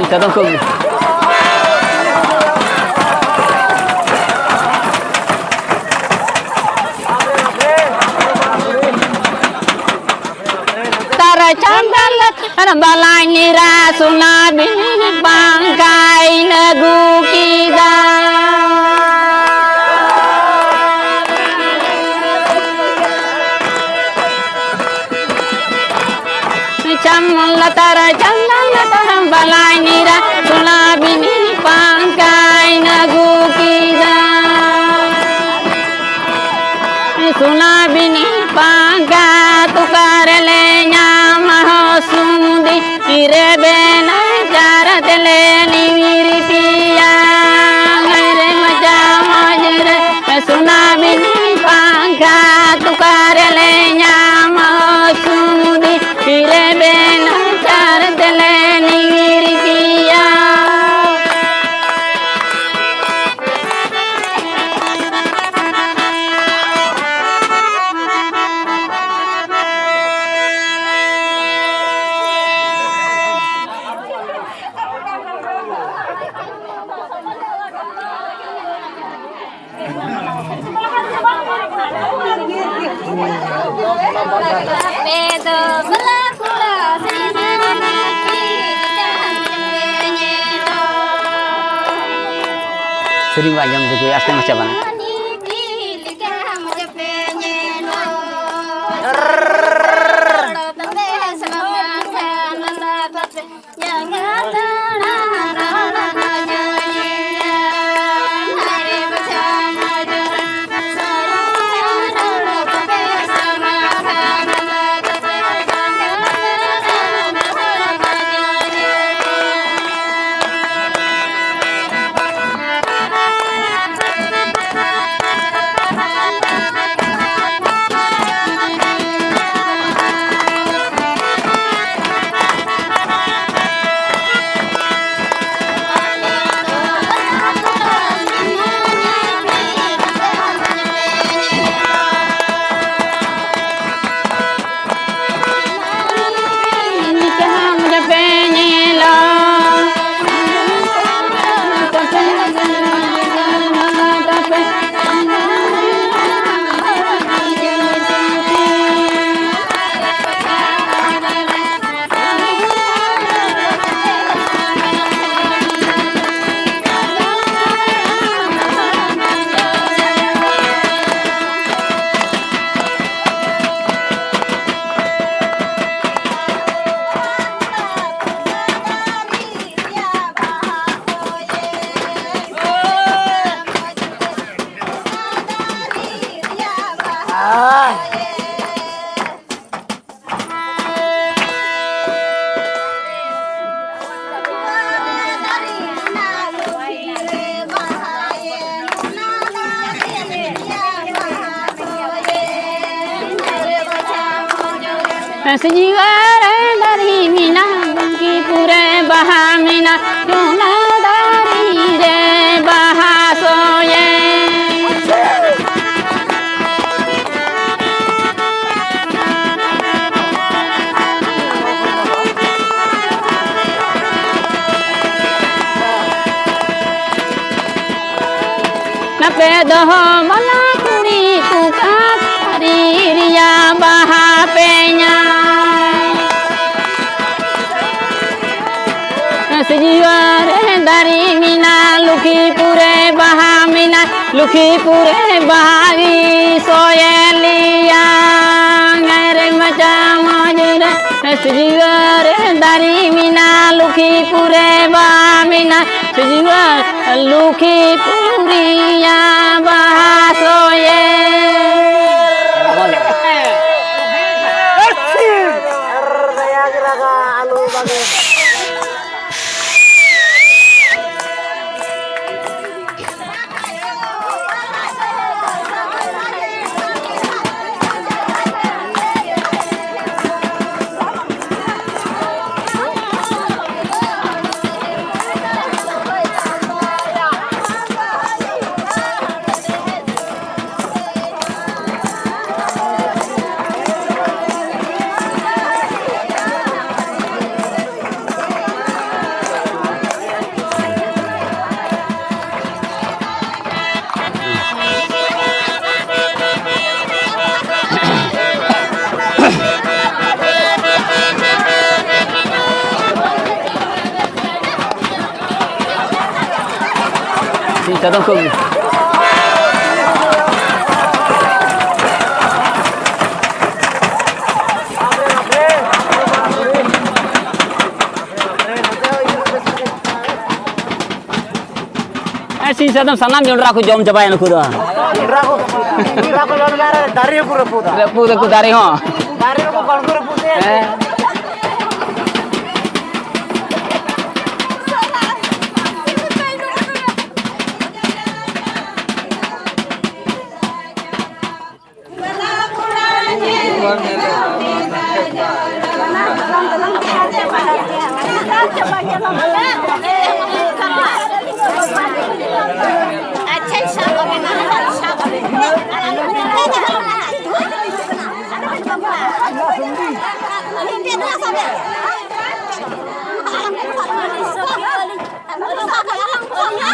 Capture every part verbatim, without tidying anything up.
ᱪᱟᱫᱚᱢ ᱠᱚ ᱛᱟᱨᱟ ᱪᱟᱸᱫᱟ ᱞᱟᱛᱟᱨ ᱵᱟᱞᱟᱭ ᱱᱤᱨᱟ ᱥᱚᱱᱟ ᱵᱤᱱᱤ ᱯᱟᱝᱠᱷᱟᱭ ᱟᱹᱜᱩ ᱠᱮᱫᱟ᱾ ᱪᱟᱢ ᱞᱟᱛᱟᱨ ᱪᱟᱸᱫᱟ ᱞᱟᱛᱟᱨ ᱵᱟᱞᱟᱭ ᱱᱤᱨᱟ ᱥᱚᱱᱟ ᱵᱤᱱᱤ ᱯᱟᱝᱠᱷᱟᱭ ᱟᱹᱜᱩ ᱠᱮᱫᱟ᱾ ᱥᱚᱱᱟ ᱵᱤᱱᱤ ᱯᱟᱝᱠᱷᱟ ᱛᱩᱠᱟᱨ ᱞᱮ ᱧᱟᱢᱟ ᱦᱚ ᱥᱩᱢᱩᱫᱤ ᱨᱮᱵᱮᱱ ᱪᱟᱨ ᱛᱮᱞᱮ ᱱᱤᱨ ᱯᱮᱭᱟ᱾ ᱨᱮ ᱢᱟᱡᱟ ᱢᱚᱡᱽ ᱨᱮ ᱥᱚᱱᱟ ᱵᱤᱱᱤ ᱯᱟᱝᱠᱷᱟ ᱛᱩᱠᱟᱨ ᱞᱮ ᱧᱟᱢᱟ ᱦᱚ ᱥᱩᱢᱩᱫᱤ ᱨᱮᱵᱮᱱ ᱪᱟᱨ ᱛᱮᱞᱮ ᱱᱤᱨ ᱯᱮᱭᱟ᱾ ᱥᱮᱨᱮᱧ ᱵᱚ ᱟᱸᱡᱚᱢ ᱫᱮᱠᱚ, ᱟᱥᱛᱮ ᱢᱟᱪᱷᱟ ᱵᱟᱝ᱾ ᱥᱤᱡᱤᱣᱟ ᱨᱮ ᱫᱟᱨᱮ ᱢᱮᱱᱟᱜ, ᱞᱩᱠᱷᱤᱯᱩᱨ ᱨᱮ ᱵᱟᱦᱟ ᱢᱮᱱᱟᱜ, ᱚᱱᱟ ᱫᱟᱨᱮ ᱨᱮ ᱵᱟᱦᱟ ᱥᱚᱭᱮ᱾ ᱱᱟᱯᱮ ᱫᱚᱦᱚ ᱵᱟᱞᱟ ᱠᱩᱲᱤ ᱠᱚ ᱠᱟᱛᱷᱟᱨᱤ ᱨᱮᱭᱟᱜ ᱵᱟᱦᱟ ᱯᱮ ᱧᱟᱢ᱾ ᱥᱤᱡᱤᱣᱟ ᱨᱮ ᱫᱟᱨᱮ ᱢᱮᱱᱟᱜ, ᱞᱩᱠᱷᱤᱯᱩᱨ ᱨᱮ ᱵᱟᱦᱟ ᱢᱮᱱᱟᱜ, ᱞᱩᱠᱷᱤᱯᱩᱨ ᱨᱮ ᱵᱟᱦᱟ ᱜᱮ ᱥᱚᱭᱮ ᱞᱮᱭᱟ᱾ ᱨᱮ ᱢᱟᱪᱟ ᱢᱚᱡᱽ ᱨᱮ ᱥᱤᱡᱤᱣᱟ ᱨᱮ ᱫᱟᱨᱮ ᱢᱮᱱᱟᱜ, ᱞᱩᱠᱷᱤᱯᱩᱨ ᱨᱮ ᱵᱟᱦᱟ ᱢᱮᱱᱟᱜ, ᱥᱤᱡᱤᱣᱟ ᱞᱩᱠᱷᱤᱯᱩᱨᱤᱭᱟ ᱵᱟᱦᱟ ᱥᱚᱭᱮ᱾ ᱥᱤᱧ ᱪᱟᱸᱫᱚ ᱠᱚ᱾ ᱦᱮᱸ, ᱥᱤᱧ ᱥᱟᱫᱚᱢ ᱥᱟᱱᱟᱢ ᱡᱚᱱᱰᱨᱟ ᱠᱚ ᱡᱚᱢ ᱪᱟᱵᱟᱭᱟ ᱱᱩᱠᱩ ᱫᱚ᱾ ᱡᱚᱱᱰᱨᱟ ᱠᱚ, ᱡᱚᱱᱰᱨᱟ ᱠᱚ ᱡᱚᱢ ᱪᱟᱵᱟᱭᱟ, ᱫᱟᱨᱮ ᱦᱚᱸᱠᱚ ᱨᱟᱹᱯᱩᱫᱟ᱾ ᱨᱟᱹᱯᱩᱫ ᱟᱠᱚ ᱫᱟᱨᱮ ᱦᱚᱸ᱾ ᱫᱟᱨᱮ ᱦᱚᱸᱠᱚ ᱜᱚᱲᱠᱚ ᱨᱟᱹᱯᱩᱫ ᱛᱮ᱾ ᱦᱮᱸ᱾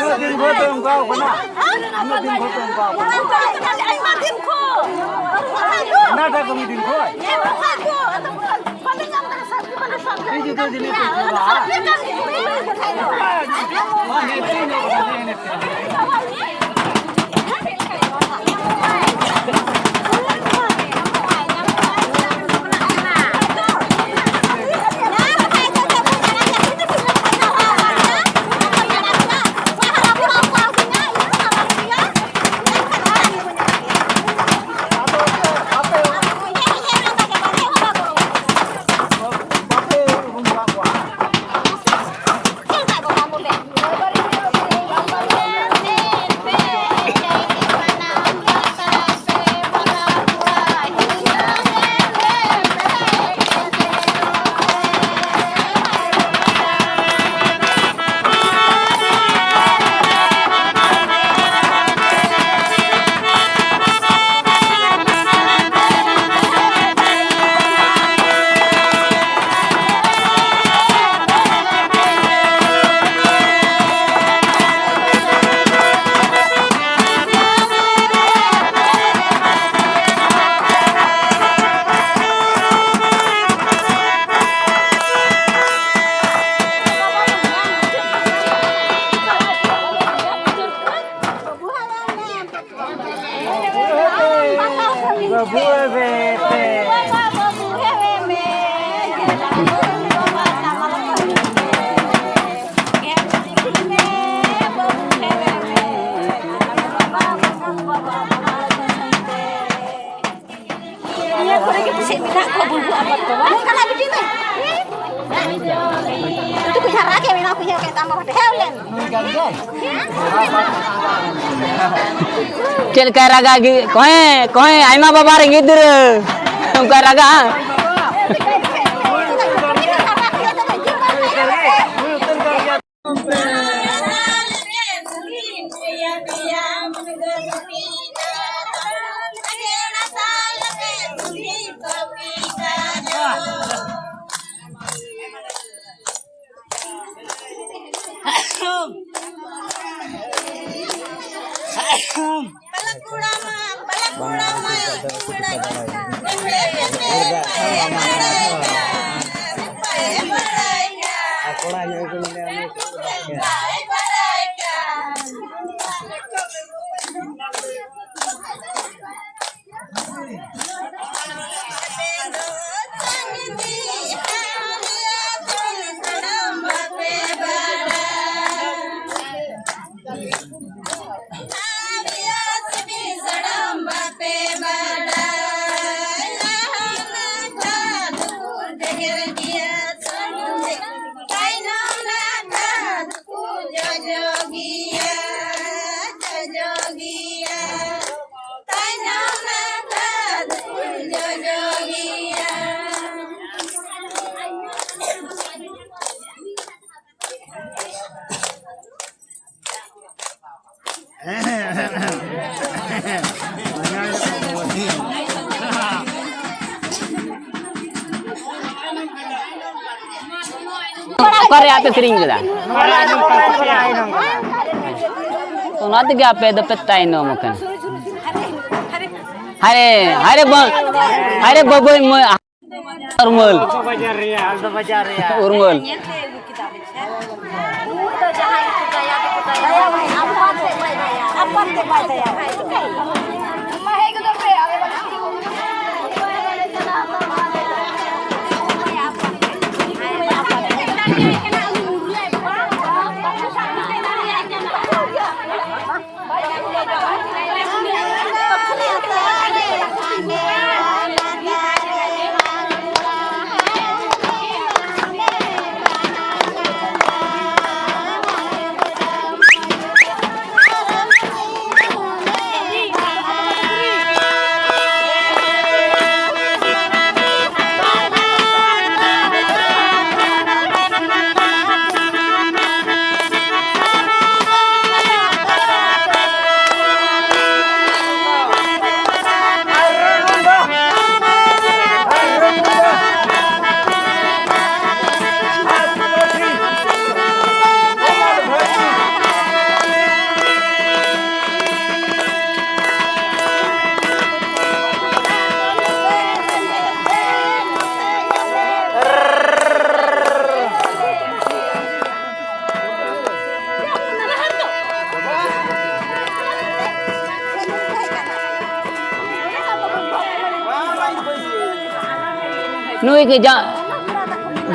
ᱩᱱᱟᱹᱜ ᱫᱤᱱ ᱠᱷᱚᱱ ᱯᱮ ᱚᱱᱠᱟᱣ ᱠᱟᱱᱟ? ᱩᱱᱟᱹᱜ ᱫᱤᱱ ᱠᱷᱚᱱ ᱯᱮ ᱚᱱᱠᱟᱣ ᱠᱟᱱᱟ? ᱟᱭᱢᱟ ᱫᱤᱱ ᱠᱷᱚᱱ᱾ ᱚᱱᱟᱴᱟᱜ ᱠᱟᱹᱢᱤ ᱫᱤᱱ ᱠᱷᱚᱱ? ᱦᱮᱸ, ᱵᱟᱠᱷᱟᱡ ᱫᱚ᱾ ᱟᱫᱚ ᱵᱟᱞᱮ ᱧᱟᱢ ᱫᱟ, ᱥᱟᱹᱵᱡᱤ ᱵᱟᱞᱮ ᱥᱟᱵ ᱫᱟ᱾ ᱤᱧ ᱡᱩᱫᱟᱹ ᱡᱤᱱᱤᱥ ᱯᱮ ᱠᱚᱨᱟᱣᱟ᱾ ᱥᱟᱹᱵᱡᱤ ᱠᱟᱱ ᱜᱮ᱾ ᱵᱟᱹᱵᱩ ᱮᱵᱮ ᱛᱮ᱾ ᱱᱤᱭᱟᱹ ᱠᱚᱨᱮ ᱜᱮ ᱯᱟᱥᱮᱡ ᱢᱮᱱᱟᱜ ᱠᱚᱣᱟ ᱵᱩᱞᱵᱩᱞ ᱟᱯᱟᱛ ᱠᱚ, ᱵᱟᱝ? ᱱᱚᱝᱠᱟᱱᱟᱜ ᱵᱤᱴᱤ ᱢᱮ᱾ ᱩᱱᱠᱩ ᱠᱚ ᱡᱷᱟᱨᱟ ᱜᱮ ᱢᱮᱱᱟᱜ ᱠᱚ, ᱤᱭᱟᱹ ᱠᱮᱫ ᱛᱟᱢᱟ, ᱦᱮᱣ ᱞᱮᱱ᱾ ᱪᱮᱫ ᱞᱮᱠᱟᱭ ᱨᱟᱜᱟ ᱜᱤ-, ᱠᱚᱦᱮ, ᱠᱚᱦᱮ, ᱟᱭᱢᱟ ᱵᱟᱵᱟ ᱨᱮᱱ ᱜᱤᱫᱽᱨᱟᱹ᱾ ᱚᱱᱠᱟᱭ ᱨᱟᱜᱟ᱾ ᱚᱠᱟᱨᱮ ᱟᱯᱮ ᱥᱮᱨᱮᱧ ᱠᱮᱫᱟ? ᱚᱱᱟ ᱛᱮᱜᱮ ᱟᱯᱮ ᱫᱚᱯᱮ ᱛᱟᱭᱱᱚᱢ ᱟᱠᱟᱱᱟ᱾ ᱦᱟᱭᱨᱮ, ᱦᱟᱭᱨᱮ ᱵᱟ-, ᱦᱟᱭᱨᱮ ᱵᱟᱹᱵᱟᱹᱭ ᱢᱟᱹᱭ, ᱩᱨᱢᱟᱹᱞ᱾ ᱩᱨᱢᱟᱹᱞ᱾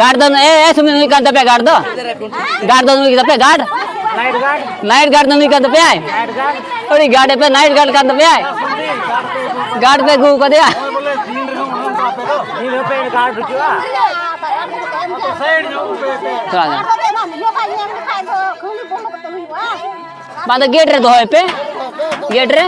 ᱜᱟᱨᱰ ᱫᱚ, ᱮ, ᱮ, ᱥᱩᱢᱤ ᱱᱩᱭ ᱠᱟᱱ ᱛᱟᱯᱮᱭᱟ ᱜᱟᱨᱰ ᱫᱚ? ᱜᱟᱨᱰ ᱫᱚ ᱱᱩᱭ ᱛᱟᱯᱮ ᱜᱟᱨᱰ? ᱱᱟᱭᱤᱴ ᱜᱟᱨᱰ ᱫᱚ ᱱᱩᱭ ᱠᱟᱱ ᱛᱟᱯᱮᱭᱟᱭ? ᱟᱹᱰᱤ ᱜᱟᱨᱰ ᱮ ᱯᱮ, ᱱᱟᱭᱤᱴ ᱜᱟᱨᱰ ᱠᱟᱱ ᱛᱟᱯᱮᱭᱟᱭ? ᱜᱟᱨᱰ ᱯᱮ ᱟᱹᱜᱩ ᱠᱟᱫᱮᱭᱟ? ᱛᱷᱚᱲᱟ ᱜᱟᱱ᱾ ᱵᱟᱝ ᱫᱚ ᱜᱮᱴ ᱨᱮ ᱫᱚᱦᱚᱭ ᱯᱮ, ᱜᱮᱴ ᱨᱮ᱾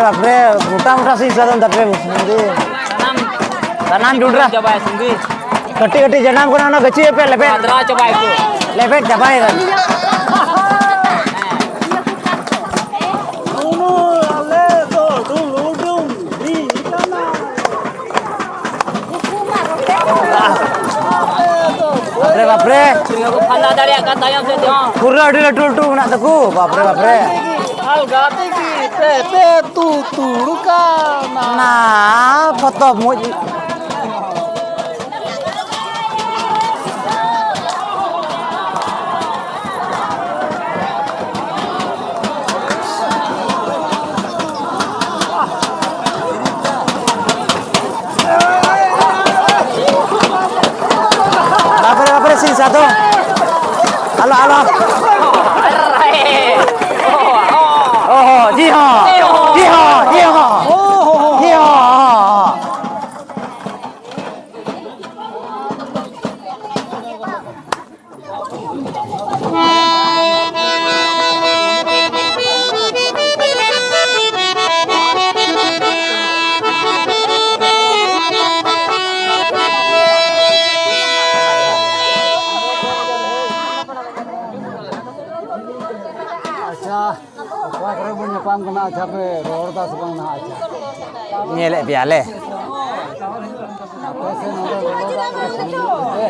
ᱵᱟᱯᱨᱮ, ᱢᱚᱴᱟ ᱢᱚᱴᱟ ᱥᱤᱧ ᱥᱟᱫᱚᱢ ᱛᱟᱯᱮ ᱥᱤᱸᱫᱤ᱾ ᱥᱟᱱᱟᱢ ᱰᱩᱰᱨᱟ᱾ ᱪᱟᱵᱟᱭᱟ ᱥᱤᱸᱫᱤ᱾ ᱠᱟᱹᱴᱤᱡ ᱠᱟᱹᱴᱤᱡ ᱡᱟᱱᱟᱢ ᱠᱟᱱᱟ, ᱚᱱᱟ ᱜᱟᱹᱪᱷᱤ ᱮᱯᱮ ᱞᱮᱵᱮᱫ᱾ ᱯᱟᱛᱨᱟ ᱪᱟᱵᱟᱭ ᱠᱚ᱾ ᱞᱮᱵᱮᱫ ᱪᱟᱵᱟᱭ ᱫᱟ᱾ ᱱᱩᱱᱩ ᱟᱞᱮ ᱫᱚ ᱰᱩᱞᱩ ᱰᱩᱝᱨᱤ ᱠᱟᱱᱟ᱾ ᱵᱟᱯᱨᱮ, ᱵᱟᱯᱨᱮ᱾ ᱯᱷᱟᱸᱫᱟ ᱫᱟᱲᱮᱭᱟᱜ ᱠᱟᱱ ᱛᱟᱭᱚᱢ ᱥᱮᱫ ᱛᱮᱦᱚᱸ᱾ ᱯᱩᱨᱟᱹ ᱟᱹᱰᱤ ᱞᱟᱹᱴᱩ ᱞᱟᱹᱴᱩ ᱢᱮᱱᱟᱜ ᱛᱟᱠᱚ, ᱵᱟᱯᱨᱮ, ᱵᱟᱯᱨᱮ᱾ ᱟᱞᱜᱟ ᱛᱮᱜᱮ ᱯᱮ ᱯᱮ ᱛᱩ ᱛᱩᱲ ᱠᱟᱱᱟ᱾ ᱱᱟ, ᱯᱷᱚᱛᱚ ᱢᱩᱡ᱾ ᱵᱟᱯᱨᱮ, ᱵᱟᱯᱨᱮ, ᱥᱤᱧ ᱥᱟᱫᱚᱢ᱾ ᱟᱞᱚ, ᱟᱞᱚ᱾ ᱚᱦᱚ, ᱡᱤ ᱦᱚᱸ᱾ ᱡᱤ ᱦᱚᱸ, ᱡᱤ ᱦᱚᱸ᱾ ᱡᱤ ᱦᱚᱸ᱾ ᱟᱪᱪᱷᱟ, ᱚᱠᱟ ᱠᱚᱨᱮ ᱵᱚᱱ ᱧᱟᱯᱟᱢ ᱠᱟᱱᱟ? ᱟᱪᱪᱷᱟ, ᱯᱮ ᱨᱚᱲ ᱫᱟ ᱥᱮ ᱵᱟᱝ ᱱᱟᱦᱟᱜ? ᱟᱪᱪᱷᱟ᱾ ᱧᱮᱞᱮᱫ ᱯᱮᱭᱟᱞᱮ᱾ ᱟᱯᱮ ᱥᱮᱫ ᱱᱚᱰᱮ ᱞᱚᱞᱚ ᱫᱟᱜ ᱠᱚ ᱥᱩᱨᱩ ᱧᱚᱜ ᱯᱮ᱾